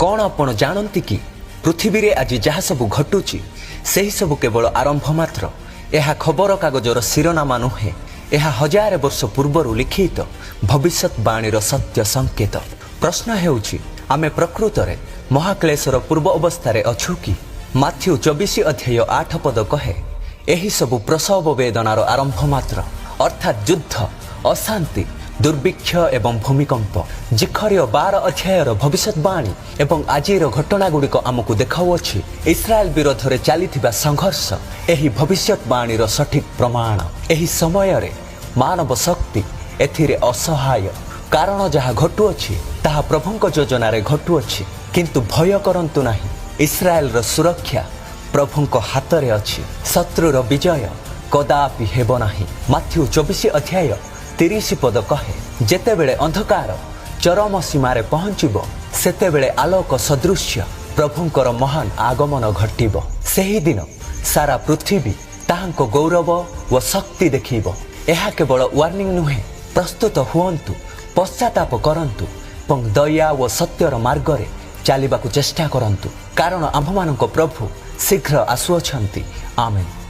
କ'ଣ ଆପଣ ଜାଣନ୍ତି କି, ପୃଥିବୀରେ ଆଜି ଯାହା ସବୁ ଘଟୁଛି, ସେହି ସବୁ କେବଳ ଆରମ୍ଭ ମାତ୍ର? ଏହା ଖବରକାଗଜର ଶିରୋନାମା ନୁହେଁ। ଏହା ହଜାରେ ବର୍ଷ ପୂର୍ବରୁ ଲିଖିତ ଭବିଷ୍ୟତବାଣୀର ସତ୍ୟ ସଂକେତ। ପ୍ରଶ୍ନ ହେଉଛି, ଆମେ ପ୍ରକୃତରେ ମହାକ୍ଲେଶର ପୂର୍ବ ଅବସ୍ଥାରେ ଅଛୁ କି? ମାଥ୍ୟୁ 24 ଅଧ୍ୟାୟ 8 ପଦ କହେ, ଏହି ସବୁ ପ୍ରସବ ବେଦନାର ଆରମ୍ଭ ମାତ୍ର। ଅର୍ଥାତ୍ ଯୁଦ୍ଧ, ଅଶାନ୍ତି, ଦୁର୍ଭିକ୍ଷ ଏବଂ ଭୂମିକମ୍ପ। ଜିଖରିୟ 12 ଅଧ୍ୟାୟର ଭବିଷ୍ୟତବାଣୀ ଏବଂ ଆଜିର ଘଟଣାଗୁଡ଼ିକ ଆମକୁ ଦେଖାଉଅଛି, ଇସ୍ରାଏଲ ବିରୋଧରେ ଚାଲିଥିବା ସଂଘର୍ଷ ଏହି ଭବିଷ୍ୟତବାଣୀର ସଠିକ ପ୍ରମାଣ। ଏହି ସମୟରେ ମାନବ ଶକ୍ତି ଏଥିରେ ଅସହାୟ, କାରଣ ଯାହା ଘଟୁଅଛି, ତାହା ପ୍ରଭୁଙ୍କ ଯୋଜନାରେ ଘଟୁଅଛି। କିନ୍ତୁ ଭୟ କରନ୍ତୁ ନାହିଁ। ଇସ୍ରାଏଲର ସୁରକ୍ଷା ପ୍ରଭୁଙ୍କ ହାତରେ ଅଛି। ଶତ୍ରୁର ବିଜୟ କଦାପି ହେବ ନାହିଁ। ମାଥ୍ୟୁ 24 ଅଧ୍ୟାୟ 30 ପଦ କହେ, ଯେତେବେଳେ ଅନ୍ଧକାର ଚରମ ସୀମାରେ ପହଞ୍ଚିବ, ସେତେବେଳେ ଆଲୋକ ସଦୃଶ୍ୟ ପ୍ରଭୁଙ୍କର ମହାନ ଆଗମନ ଘଟିବ। ସେହିଦିନ ସାରା ପୃଥିବୀ ତାହାଙ୍କ ଗୌରବ ଓ ଶକ୍ତି ଦେଖିବ। ଏହା କେବଳ ୱାର୍ଣ୍ଣିଂ ନୁହେଁ। ପ୍ରସ୍ତୁତ ହୁଅନ୍ତୁ, ପଶ୍ଚାତାପ କରନ୍ତୁ ଏବଂ ଦୟା ଓ ସତ୍ୟର ମାର୍ଗରେ ଚାଲିବାକୁ ଚେଷ୍ଟା କରନ୍ତୁ, କାରଣ ଆମ୍ଭମାନଙ୍କ ପ୍ରଭୁ ଶୀଘ୍ର ଆସୁଅଛନ୍ତି। ଆମେନ୍।